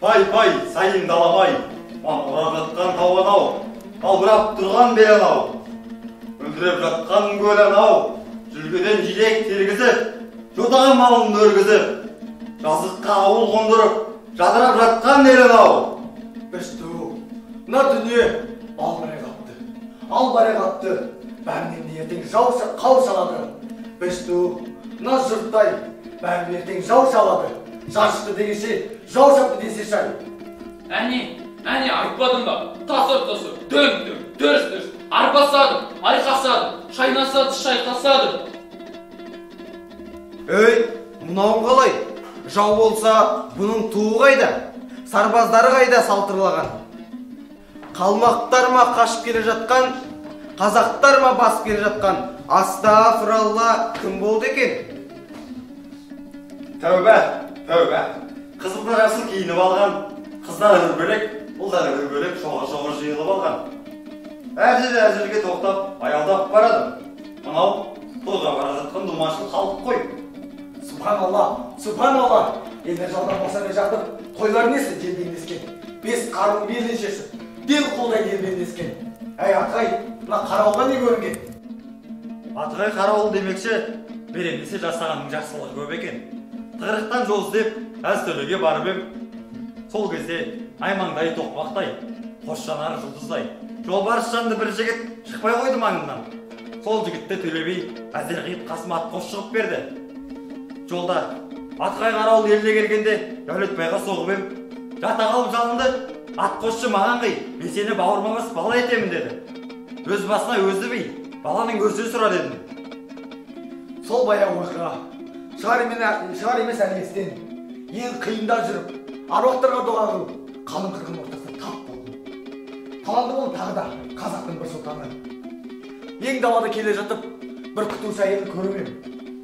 Пай-пай, сайын даламай, маңырап жатқан тау анау, албырап тұрған бел анау, мөлдіреп жатқан көл анау, жүлгеден жилек тергізіп, жотаған малын өргізіп, жазыққа ауыл қондырып, жадырап жатқан ел анау. Бішту, мына дүние албырай қапты, албырай қапты, бәрінен де ертең жау қау шалады. Бішту, мына жұрттай, бәрін ертең жау шалады. Жар шықты дегенше, жау шапты десе шай. Әне, әне айтпадым ба? Тас ортасы, дөң дөң, дүрс дүрс, арбасады, айқасады, шайнасады, шайқасады. Ей, мынауың қалай? Жау болса, бұның туы қайда? Сарбаздары қайда салтырлаған? Қалмақтар ма қашып келе жатқан, қазақтар ма басып келе жатқан? Астағфиралла, кім болды екен? Тәубә, тәубә. Қызылды жасыл киініп алған, қыздар бір бөлек, ұлдар бір бөлек шоғыр-шоғыр жиылып алған. Әр жерде әр жерге тоқтап, аялдап барады. Мынау тойға бара жатқан думаншыл халық қой. Субханалла, субханалла. Елдер жалдан босана жатып, тойлар несі желбеңдескен? Бес қару белден шешіп, бел қолдай елбеңдескен. Әй, Атығай, мына қарауылға не көрінген? Атығай қарауыл демекші, берем десе жасағанның жақсылығы көп екен. Тығырықтан жол іздеп, әз төлеге барып ем. Сол кезде аймаңдай тоқпақтай, қос жанары жұлдыздай, жолбарыс жанды бір жігіт шықпай қойды маңымнан. Сол жігітті Төле би әзер қиып қасыма ат қос шығып берді. Жолда Атығай қарауыл еліне келгенде Дәулетбайға соғып ем. Жата қалып жалынды, ат қосшы маған қи, мен сені бауырыма басып бала етемін деді. Өз басына өзі би, баланың өзі сұра дедім. Сол баяғы оқиға шығар емес әлі естен. Ең қиында жүріп, аруақтарға дұға қылып, қалың қырғын ортасында тап болдым. Таланды бол тағы да қазақтың бір сұлтаны. Ең далада келе жатып, бір күтуші әйелді көріп ем.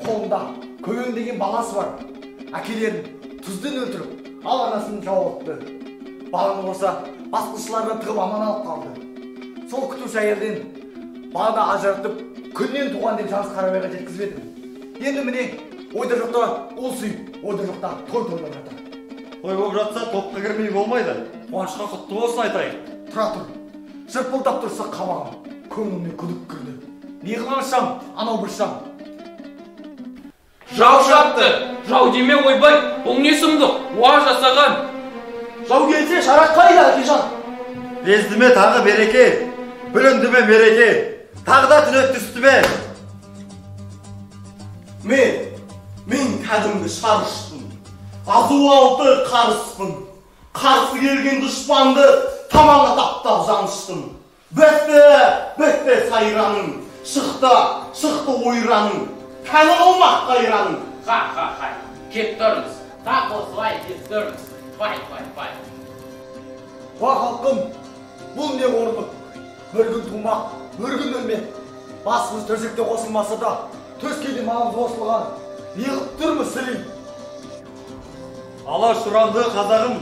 Қолында Көен деген баласы бар. Әкелерін тұзден өлтіріп, ал анасын жауапты. Баланы болса, басқыншылардан тығып аман алып қалды. Сол күтуші әйелден баланы ажыратып, күннен туған деп Жаныс Қарабайға жеткізіп едім. Енді міне, ойда жоқта ұл сүйіп, ойда жоқта той тойлап жатыр. Той болып жатса, топқа кірмей болмайды. Қуанышқа құтты болсын айтайық. Тұра тұр. Жырпылдап тұрса қабағым, көңіліме күдік кірді. Не қылған шам, анау бір шам. Жау шапты, жау деме ойбай, бұл не сұмдық, уа жасаған. Жау келсе шарақ қайда, әкежан? Безді ме тағы береке, бүлінді ме мереке, тағы да түнек түсті ме? Мен кәдімгі шарыштым, азу алты қарыспын, қарсы келген дұшпанды тамаңа таптап жаныштым. Бітті, бітті сайраның, шықты, шықты ойраның, кәні болмақ қайраның. Ха-ха-ха, кеп тұрмыз, тап осылай кеп тұрмыз, пай, пай, пай. Уа халқым, бұл не қорлық? Бір күн тумақ, бір күн өлмек. Басымыз төсекте қосылмаса да, төскейде малымыз қосылған. Не қылып тұрмыз сілей? Алаш ұранды қазағым,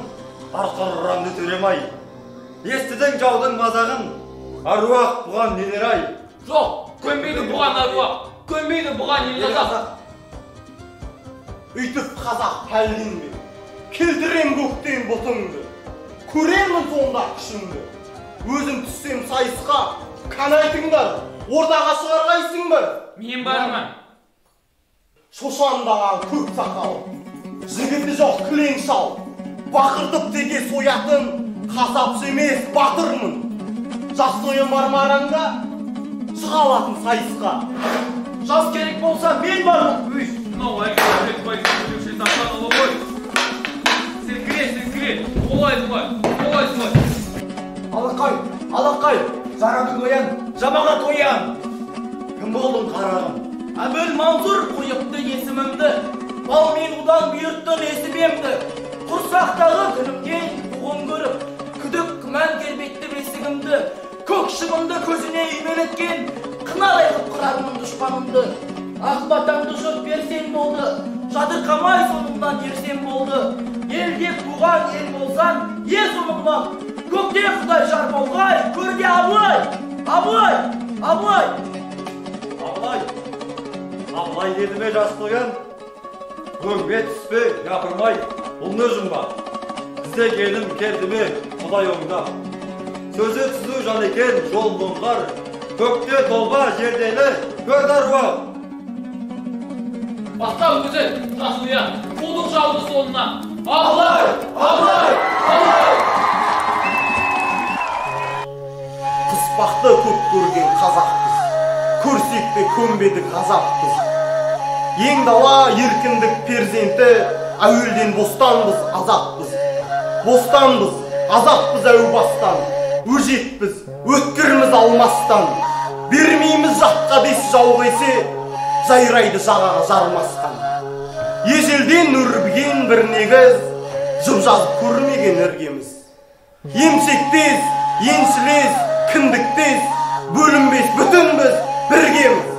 арқар ұранды төрем-ай. Естідің жаудың мазағын, аруақ бұған не дер ай? Жоқ, көнбейді бұған аруақ, көнбейді бұған ел қазақ. Үйтіп қазақ пәлленме, келтірем көктен бұтыңды, көремін сонда күшіңді. Өзім түссем сайысқа, кәне айтыңдар, ортаға шығар қайсың бір? Мен бармын. Шошаңдаған көк сақал, жігіті жоқ кілең шал, бақыртып теке соятын қасапшы емес батырмын. Жас ноян бар ма араңда? Шыға алатын сайысқа. Жас керек болса мен бармын. Өй, мынау әлгі Дәулетбай сөйлеуші Сапанұлы ғой. Сілкіре, сілкіре, олай солай, олай солай. Алақай, алақай, жарады ноян, жамағат оян. Кім болдың қарағым? Әбіл Мансұр қойыпты есімімді, бал мен удан бұйыртты несібемді. Құрсақтағы күнімнен қуғын көріп, күдік күмән тербетті бесігімді. Көк шыбынды көзіне үймелеткен, қынадай қып қырармын дұшпанымды. Ақ батаңды жұрт берсем болды, жатырқамай соңымнан ерсем болды. Ел деп туған ел болсаң, ел соңымнан. Көкте Құдай жармауғай, көрде Абылай, Абылай, Абылай. Абылай, Абылай деді ме жас ноян? Өңбе түспе, япырмай, бұл не жұмбақ? Іздегенім келді ме, Құдай оңдап. Сөзі түзу жан екен, жолын оңғар. Көкте толба, жердені көрді аруақ. Бастау өзі, жасыл ұя, қудық жауды соңынан. Абылай! Абылай! Абылай! Қыспақты көп көрген қазақпыз, көрсек те көнбедік ғазаппыз. Ең дала еркіндік перзенті, әуелден бостанбыз, азатпыз. Бостанбыз, азатпыз әу бастан, өжетпіз, өткірміз алмастан. Бермейміз жатқа дес жау келсе, жайрайды жағаға жармасқан. Ежелден өрбіген бір негіз, жұп жазып көрмеген іргеміз. Емшектес, еншілес, кіндіктес, бөлінбес бүтінбіз, біргеміз.